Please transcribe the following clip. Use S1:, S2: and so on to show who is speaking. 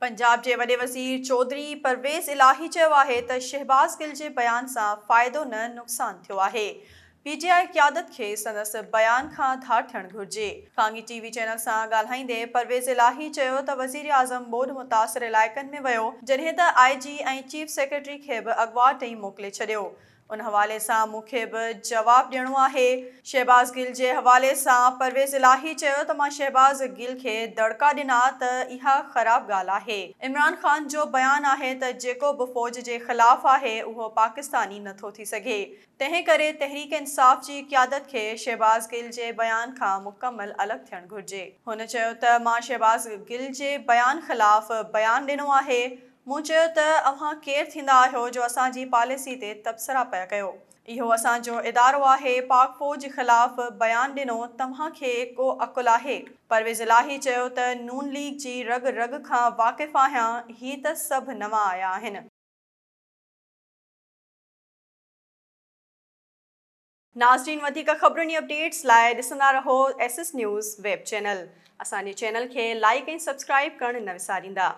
S1: پنجاب جي وڏي وزير چوڌري پرويز الاهي چيو آهي ته شهباز گل جي بيان سان فائدو نه نقصان ٿيو آهي، پي ٽي آء قيادت کي سندس بيان کان ڌار ٿيڻ گهرجي. خانگي ٽي وي چينل سان ڳالهائيندي پرويز الاهي چيو ته وزيراعظم ٻوڏ متاثر علائقن ۾ ويو جڏهن ته آء جي ۽ چيف سيڪريٽري کي به اڳواٽ ئي موڪلي ڇڏيو، ان حوالي سان مون کي به جواب ڏيڻو آهي. شهباز گل جي حوالي سان پرويز الاهي چيو ته مان شهباز گل کي دڙڪا ڏنا ته اها خراب ڳالهه آهي. عمران خان جو بيان آهي ته جيڪو به فوج جي خلاف آهي اهو پاڪستاني نٿو ٿي سگهي. تنهن ڪري تحريڪ انصاف جي قيادت کي شهباز گل جي بيان کان مڪمل الڳ ٿيڻ گهرجي. هن چيو ته مان شهباز گل جي بيان خلاف بيان ڏنو آهي. مون چيو ته اوهان ڪير ٿيندا آهيو جو اسان جي پاليسي تي تبصرا پيا ڪيو، اهو اسان جو ادارو آهي، پاڪ فوج خلاف بيان ڏنو توهان کي ڪو عقل آهي؟ پرويز الاهي چيو ته نون ليگ جي رڳ رڳ کان واقف آهيان، هي ته سڀ نوان آيا آهن. ناظرين وڌيڪ خبرن ۽ اپڊيٽس لاء ڏسندا رهو S S news web channel اسان جي چينل کي لائيڪ ۽ سبسڪرائيب ڪرڻ نه وساريندا.